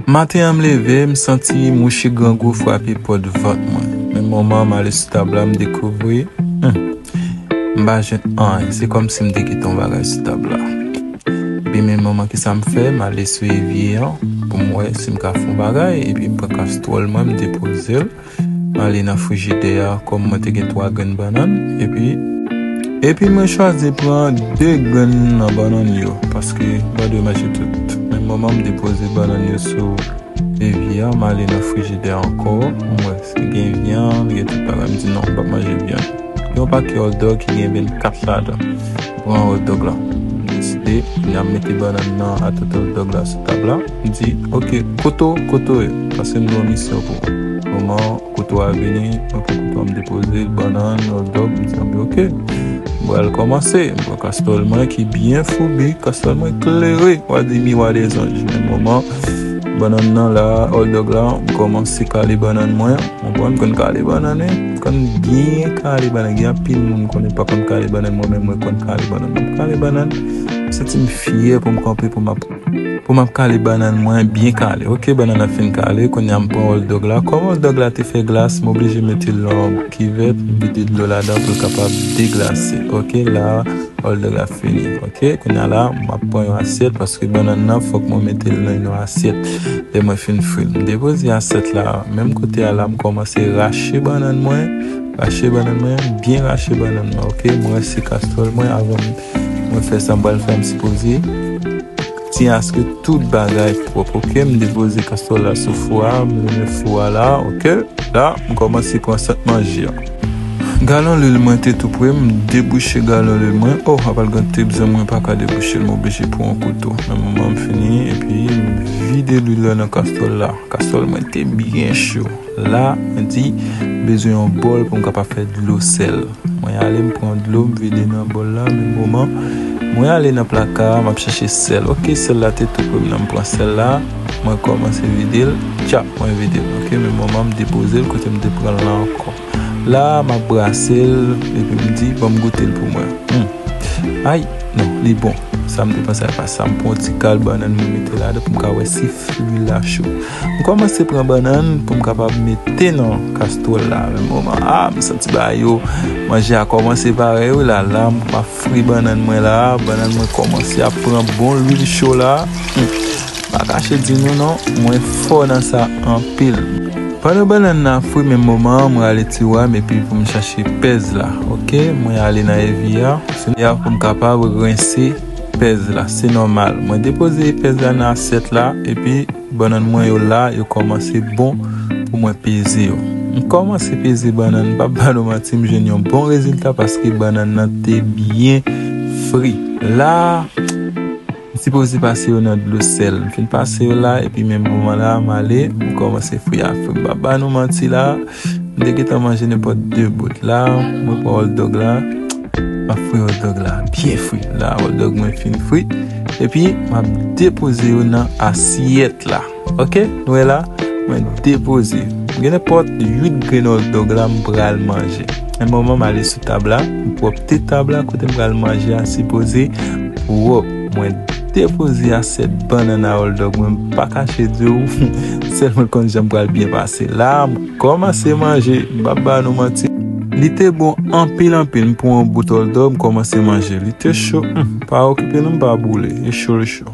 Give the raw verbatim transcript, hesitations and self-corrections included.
Maten an m leve, m santi mouche grangou frape pòt vant mwen. Menm moman m ale sou tab la, m dekouvri, hmm, m pa jwenn anyen. Se kòmsi m te kite yon bagay sou tab la. Epi menm moman ki sa m fè, m ale sou evye an pou m wè si m ka fè yon bagay. Epi m pran kastwòl mwen, m depoze l. M ale nan frijidè a, kòm mwen te gen twa grenn bannann, epi, epi mwen chwazi pran de grenn nan bannann yo, paske m pa dwe manje tout. Menm moman m depoze bannann yo sou evye a, m ale nan frijidè a ankò, m wè si gen vyann, gen tout bagay, m di non, m p ap manje vyann. Gen yon pakèt hotdog ki gen vennkat ladan. Pran hotdog la. M deside, m ap mete bannann nan atè hotdog la sou tab la. M di, "Ok, kouto, kouto ye, paske m gen yon misyon pou ou." Moman kouto a vini, mwen pran kouto a, m depoze l, bannann, hotdog, m di, "Ok, m pral kòmanse." M pran kastwòl mwen ki byen foubi, kastwòl mwen klere, w a di miwa dèzanj. Menm moman, bannann nan la, hotdog la, m kòmanse kale bannann mwen. Ou konn, konn kale bannann, wi. Konn byen kale bannann. Gen anpil moun konnen pa konn kale bannann. Mwen menm, mwen konn kale bannann. Mwen kale bannann. M santi m fyè pou m kanpe, pou m ap, pou m ap kale bannann mwen byen kale. Ok, bannann nan fin kale. Kounye a, m pran hotdog la. Kòm hotdog la te fè glas, m oblije mete l nan kivèt, m vide dlo ladan pou l kapab deglase. Ok, la, hotdog la fini. Ok, kounye a la, m ap pran yon asyèt paske bannann nan, fòk mwen mete l nan yon asyèt lè mwen fin fri l. M depoze asyèt la, menm kote a la, m kòmanse rache bannann mwen, rache bannann mwen, byen rache bannann mwen, ok? M rense kastwòl mwen avan m, mwen fè sa m pral fè, m sipoze tiyaske tout bagay pwòp, ok? M depoze kastwòl la sou fou a, m limen fou a la, ok? La, m kòmanse pran sant manje a. Galon lwil mwen te tou pre, m debouche galon lwil mwen. Oh, apal gantèp zan mwen pa ka debouche l, m oblije pran yon kouto. Nan moman m fini, epi m vide lwil la nan kastwòl la. Kastwòl mwen te byen cho. La, mwen di, m bezwen yon bòl pou m kapab fè dlo sèl. Mwen ale, m pran dlo, m vide nan bòl la, menm moman, mwen ale nan plaka a, m ap chèche sèl. Ok, sèl la te tou pre m nan, m pran sèl la, mwen kòmanse vide l, tchap, mwen vide l. Ok, menm moman, m depoze l kote m te pran l la ankò. La, m ap brase l, epi m di, "Ban m goute l pou mwen." Hmm. Ay, non, li bon. Sa m te panse a pa sa. M pran yon ti kal bannann mwen mete ladan pou m ka wè si lwil la cho. M kòmanse pran bannann pou m kapab mete nan kastwòl la. Menm moman, ah, m santi bagay yo, manje a kòmanse pare wi la. La, m ap fri bannann mwen la. Bannann mwen kòmanse ap pran bon lwil cho la. Hmm. Pa kache di nou non, mwen fò nan sa anpil. Pandan bannann nan ap fri menm moman an, mwen rale tiwa m epi pou m chache pèz la. Ok, mwen ale nan evye a. Se evye a pou m kapab rense pèz la. Se nòmal. Mwen depoze pèz la nan asyèt la, epi bannann mwen yo la, yo kòmanse bon pou mwen peze yo. M kòmanse peze bannann, m p ap ba nou manti, m jwenn yon bon rezilta paske bannann nan te byen fri. La, m sipoze pase yo nan dlo sèl. M fin pase yo la, epi menm moman la, m ale, m kòmanse fri a fri. M p ap ba nou manti la, m te gentan manje nenpòt de bout. La, mwen pran hotdog la, m ap fri hotdog la, byen fri. La, hotdog mwen fin fri, epi m ap depoze yo nan asyèt la. Ok, nou wè la, mwen depoze. M gen nenpòt uit grenn hotdog la, m pral manje. Menm moman m ale sou tab la, m pwòpte tab la, kote m pral manje a sipoze pwòp. Mwen depoze asyèt bannann a hotdog mwen, m pa kache di w, sèl mwen konn jan m pral byen pase. La, m kòmanse manje, m p ap ba nou manti. Li te bon anpil, anpil. M pran yon bout hotdog, m kòmanse manje. Li te cho, hmm, pa okipe nou, m pa boule. Li cho, li cho.